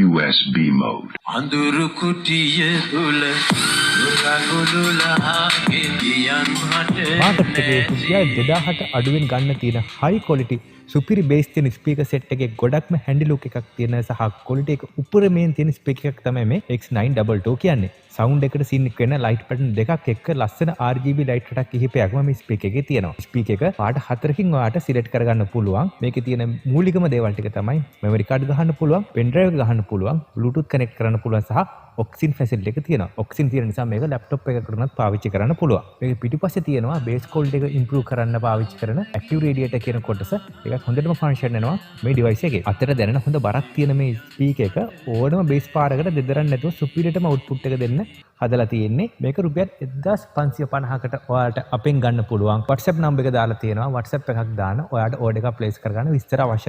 USB mode. අඳුරු කුටිය තුල රඟුලුලහාගේ දියන් හට මාකට් එකේ රුපියල් 2000ට අඩුවෙන් ගන්න තියෙන හයි ක්වොලිටි, සුපිරි බේස් තියෙන ස්පීකර් සෙට් එකේ ගොඩක්ම හැන්ඩි ලුක් එකක් තියෙන සහ ක්වොලිටි එක උපරිමයෙන් තියෙන ස්පීකර් එකක් තමයි මේ X922 කියන්නේ. සවුන්ඩ් එකට සින්ක් වෙන ලයිට් පැටර්න් දෙකක් එක්ක ලස්සන RGB light රටක් කිහිපයක්ම මේ ස්පීකර් එකේ තියෙනවා. ස්පීකර් එක පාට හතරකින් ඔයාට සිලෙක්ට් කරගන්න පුළුවන්. මේකේ තියෙන මූලිකම දේවල් ටික තමයි මෙමරි කාඩ් ගහන්න පුළුවන්, පෙන් ඩ්‍රයිව් එක ගහන්න පුළුවන්, Bluetooth connect කරන්න පුළුවන් සහ ඔක්ස් ඉන් ෆැසිලිටි එක තියෙනවා. ඔක්ස් ඉන් තියෙන නිසා මේක ලැප්ටොප් එකකට උනත් පාවිච්චි කරන්න පුළුවන්. මේක පිටිපස්සේ තියෙනවා බේස් ක්වොලිටි එක ඉම්ප්‍රූව් කරන්න පාවිච්චි කරන ඇක්ටිව් රේඩියේටර් කියන කොටස. ඒකත් හොඳටම ෆන්ක්ෂන් වෙනවා මේ ඩිවයිස් එකේ. අතට දැනෙන හොඳ බරක් තියෙන මේ ස්පීකර් එක ඕනම බේස් පාරකට දෙදරන්න නැතුව සුපිරියටම අවුට්පුට් එක දෙන්න හදලා තියෙන්නේ. මේක රුපියල් 1550කට ඔයාලට අපෙන් ගන්න පුළුවන්. WhatsApp number එක දාලා තියෙනවා. WhatsApp එකක් දාන්න ඔයාලට ඕඩර් එකක් ප්ලේස් කරගන්න විස්තර අවශ්‍ය